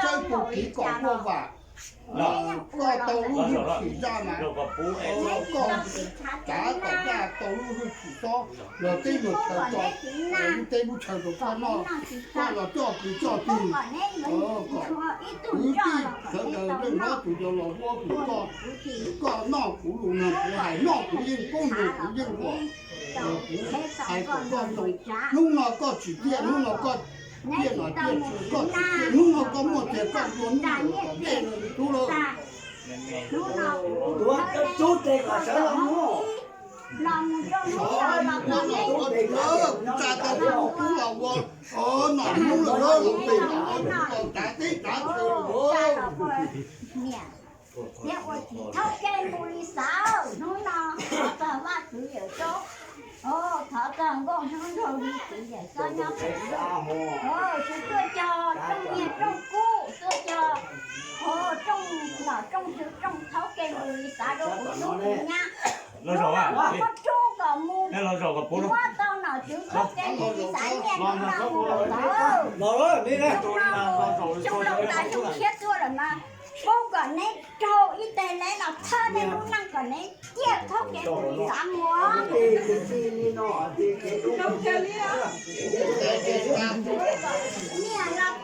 txawb tus kiv kom muaj vam. Koj tau lub hwj chim zaj mas, koj tsav tom zaj tau lub hwj chim tob los teb luag chaw tso, lub teb lub chaw rau koj noj, koj los coj kwv coj tij, kom kwv tij sawv daws leej hlob tus yuav los ua kuv koj, koj noj kuv lus nug kuv hais, noj kuv yeej poob nug kuv yeej ua. Kuv hais kom koj ntsoov, hnub no koj tsim tiaj, hnub no koj tiaj no tiaj tsis, koj tsim tiaj, hnub no koj muaj tiag koj tua nub kom dej no tub lawm. Tus tub tes kom sawv los mus, sawv los mus ua no ua tsis lawm, kuv tsa tau tus tub los ua nom hnub lawm, los pem los tsav teb tsav chaw lawm. Thiab ua tsis txhob kev mus li xav, hnub no thov txog Vajtswv Yawm Saub, thov txog Nkauj Hnub Nraug Lis Txiv Yawm Saub nyob pem, tsis tuaj cog rooj niag rooj kub, tuaj cog rooj nom rooj tswv rooj, txhob kev mus li xav rau kuv tub kuv nyab. Muab rub kom mus, muab tau Twv khaub kev li xav nyiaj no no mus lawm. Xyoo no tas xyoo tshiab tuaj lawm mas pub kom neb raug ib teg neb los thawj neb lub neej kom neb ciaj khaub kev mus li xav mus. Nyiaj no